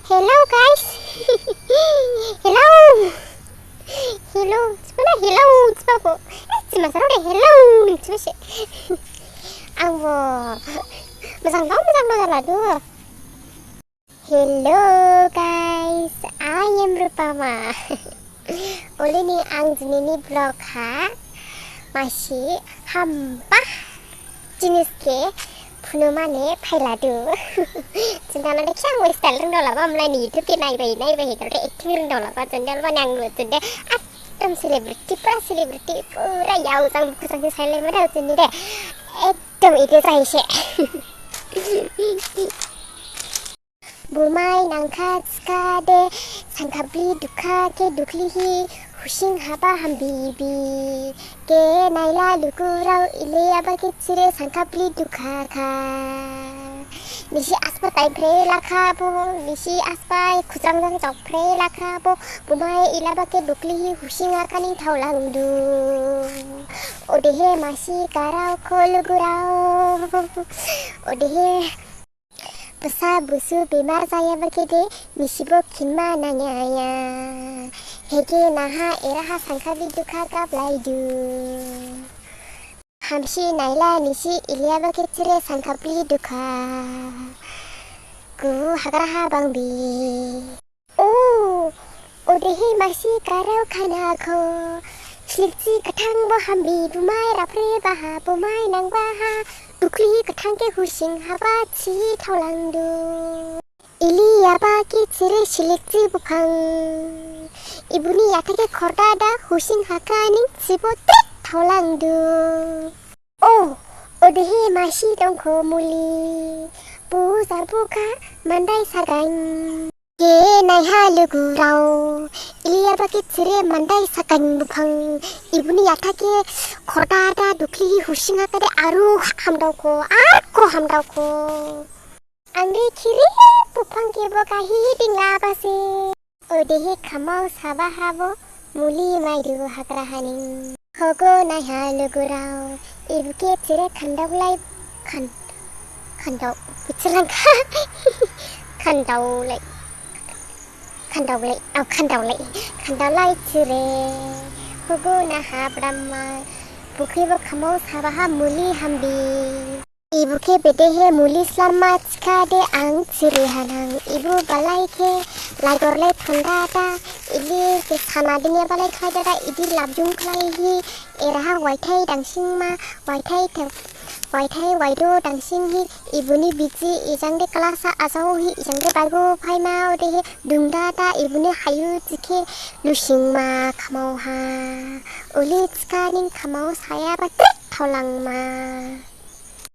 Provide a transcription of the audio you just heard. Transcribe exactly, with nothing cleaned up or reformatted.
Hello guys. Hello. Hello. Sipana hello sipako. Eh, Dimasarao de hello ning sipase. Angbo mojang dong, mojang dong jaladu. Hello guys, I am Rupama. Oleni ang dinini vlog ha masi hamba jinis khe phunumane phailadu. Jindana de khe ang style ringdaolaba, amlaini YouTube khe naibai naibai hekar de acting ringdaolaba, jindalba nang nu jinde ekdom celebrity, pura celebrity, pura yao jang bukhu jang khe sailai ma dao jinde de. Ekdom ide jaise. Bumai nangkha thikhade, sangkhapli dukha khe dukhlihi, husing haba hambibi. Khe naila lugurao, iliyaba khe thire sangkhapli dukha kha. Nisi aspa time phrelakhabo, nisi aspa khujang jang jok phrelakhabo, bumai ilaba khe dukhlihi husing akhaning thaolangdu. Odehe masi garao kho lugurao. Odehe basa busu bemar jayaba khe de, nisibo khinma nangyaya. Hege naha eraha sangkhapli dukha gablaidu. Hamsi naila nisi iliyaba khe thire sangkhapli dukha. Gu hagraha bangbi. O, odehe masi garao khanakho. Silikchi gathangbo hambi bumai raphre baha bumai nangbaha. Dukhli gathang khe husing haba thi thaolangdu. Iliyaba khe thire silikchi buphang. Ibuni yatha khe khordada husing hakhaning thibo trik thaolangdu. O, odehe masi dongkho muli. Bu jarbukha mandai sagain. Khe naiha lugurao, iliyaba khe thire mandai sagain buphang, ibuni yatha khe khordada dukhlihi husing hakhade aru hamdaokho, arkho hamdaokho. Angri khiri buphang khebo gahi dinglabase. Odehe khamao sabahabo muli maidu hagra haning. Hogo naiha lugurao, ibu khe thire khandaolai khan-, khandao, bichilangkha. Khandaolai. Khandaolai, au khandaolai. Khandaolai thire. Hogo naha bramma. Bukhibo khamao sabaha muli hambi. Ibu khe bedehe muli slamma thikhade ang thiri hanang. Ibu balai khe laigorlai thondada, ili khe sana dingya balai khlaidada, idi labjung khlaihi, eraha waithai dangsingma, waithai thep-, waithai waido dangsinghi, ibuni biji ijangde kalasa ajaohi, ijangde baigo phaima, odehe dungdada, ibuni hayu jikhe lusingma khamao ha. Uli thikhaning khamao sayaba trik thaolangma.